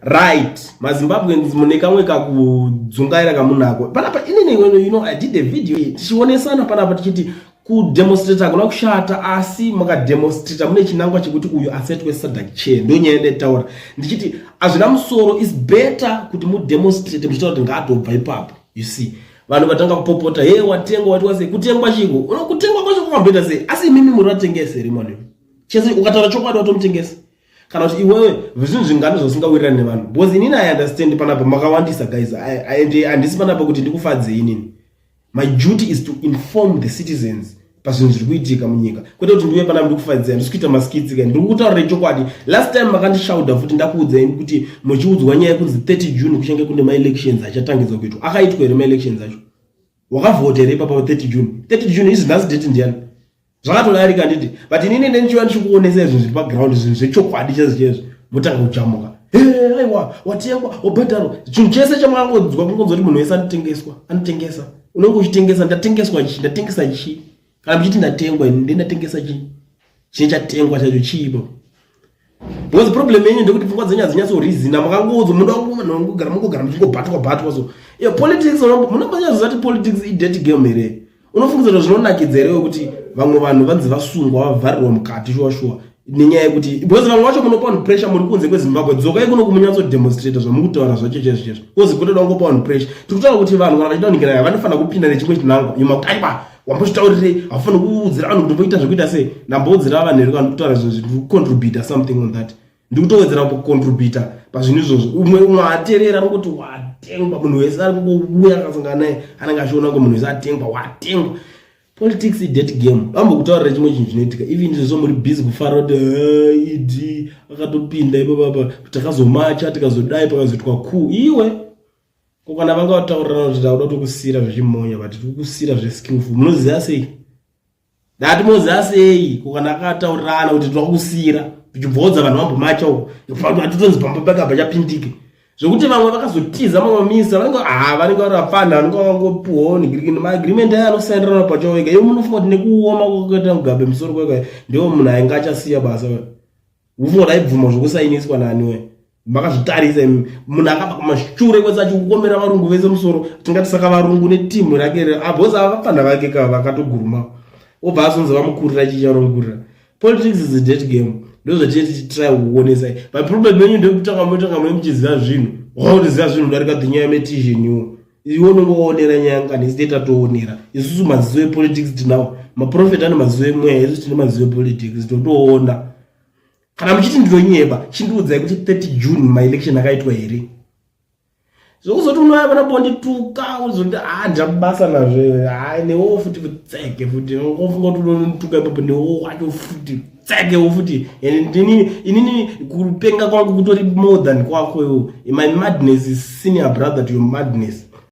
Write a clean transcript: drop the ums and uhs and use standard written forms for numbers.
Right, maZimbabweans, mune kamwe kakudzungaira kamunako panapa. Inini, I did a video tichionesana panapa tichiti kudemonstrata hakuna kushata, asi mukademonstrata mune chinangwa chekuti uyu asetwe SADC chair. Ndo nyaya ndetaura ndichiti hazvina musoro. Is better kuti mudemonstrate muchitaura kuti ngaatobva ipapo. You see, vanhu vatanga kupopota, "He, watengwa, watwa sei?" Kutengwa chiko? Kutengwa kwacho kwakamboita sei? Asi imimi muri vatengesi here, mwana? Chese ukataura chokwadi watomutengesa, kana kuti iwewe zvinhu zvingani zvausingawirirani nevanhu? Because inini I understand, panapa makawandisa, guys. And handisi panapa kuti ndikufadzei inini. My duty is to inform the citizens pazvinhu zviri kuitika munyika, kwete kuti ndiuye panapa ndikufadzei. Handisi kuita maskits ka, ndiri kutaurira chokwadi. Last time makandishauda futi, ndakuudzai kuti muchiudzwa nyaya yekunzi 30 June kuchange kune maelections achatangidzwa kuitwa. Akaitwa here maelections acho? Wakavhota here ipapa 30 June? 30 June izvi, nhasi date ndiani? Zvakatodarika, nditi. But inini ndendichiva ndichikuonesai zvinhu zviri paground, zvinhu zvechokwadi chaizvo chaizvo. Motanga kujamuka, "Aiwa, watengwa, wabhadharwa." Chinhu chese chamangodzwa kungonzwa kuti munhu wese anotengeswa, anotengesa. Unenge uchitengesa, ndatengeswa chii? Ndatengesa chii? Kana muchiti ndatengwa, ini ndatengesa chii? Chine chatengwa chacho chiipo? Because problem yenyu ndekuti pfungwa dzenyu hadzinyatsorizina. Makangoudzwa, munoda kungogara, mungogara muchingobhatwa bhatwa. So iyo politics, munombonyatsoziva kuti politics idirty game here? Unofungidzira kuti zvinonakidza here kuti vamwe vanhu vanzi vasungwa, vavharirwa mukati, shuwa shuwa, nenyaya yekuti, because vamwe vacho munopa vanhu pressure muri kunze kweZimbabwe? Dzokai kuno kumunyatsodemonstrata zvamukutaura zvacho chaizvo chaizvo, because kutoda kungopa vanhu pressure. Tiri kutaura kuti vanhu kana vachida kunikira, vanofanira kupinda nechimwe chinangwa. Ima kuti aiwa, wambozvitaurirei? Haufaniri kuudzira vanhu kuti mboita zvekuita sei. Ndamboudzira vanhu here kana kutaura zvinhu zviri kucontributa something on that? Ndikutowedzera kucontributa pazvinhu izvozvo. Umwe umwe ateerera anongoti watengwa. Munhu wese ari kungouya akasangana naye anenge achiona kunge munhu wese atengwa, watengwa. Politics idirty game. Vambokutaurira chimwe chinhu chinoitika. Even izvozvo muri busy kufara kuti ED akatopinda ipapapa, takazomacha, tikazodai, pakazoitwa ku iwe ko. Kana vanga vataurirana kuti takuda kutokusiyira zvechimonya, but tiri kukusiyira zveskillful, munoziva sei? Ndati munoziva sei? Ko kana akataurirana kuti toda kukusiyira, tichibvodza vanhu vambomacha uko, atitonzi pamba pakabva chapindike, zvokuti vamwe vakazotiza, mamwe misa vanenge, ha, vanenge vari vapfana, vanenge vakangopuwawo maagreement aya anosaindirana pachawo ega. Iwe munofunga kuti nekuoma kwakaita Mugabe musoro kweka, ndiwo munhu ainge achasiya basa? Ufunga kuti aibvuma zvokusainiswa nani? We makazvitarisa, munhu akabva kumashure kwese achiomera varungu vese musoro. Tingati saka varungu netimu rake abhozi ava vapfana vake ka vakatoguruma, obva azonzi vamukurira. Chii chanomukurira? Politics is a dirty game. Ndo zvatine tichitry kukuonesai, but problem yenyu ndekutanga motanga mune muchiziva zvinhu, wakutoziva zvinhu kudarika dhinyaya metizheniwo. Iwe unonge waonera nyaya ngani? Isi tatoonera isusu maziso epolitics tinawo. Maprofeti ane maziso emweya, isusu tine maziso epolitics, totoona. Kana muchiti ndinonyeba, chindiudzai kuti 30 June maelection akaitwa here? Zvokuzoti unouya pana bondituka, uzoti ha, ndabasa nazvo. Ha, newewo futi tseke futi, ungofunga kuti unonituka ipapo, newewo wacho futi tsekewo futi. And inini kupenga kwangu kutori more than kwako iwo. My madness is senior brother to your madness.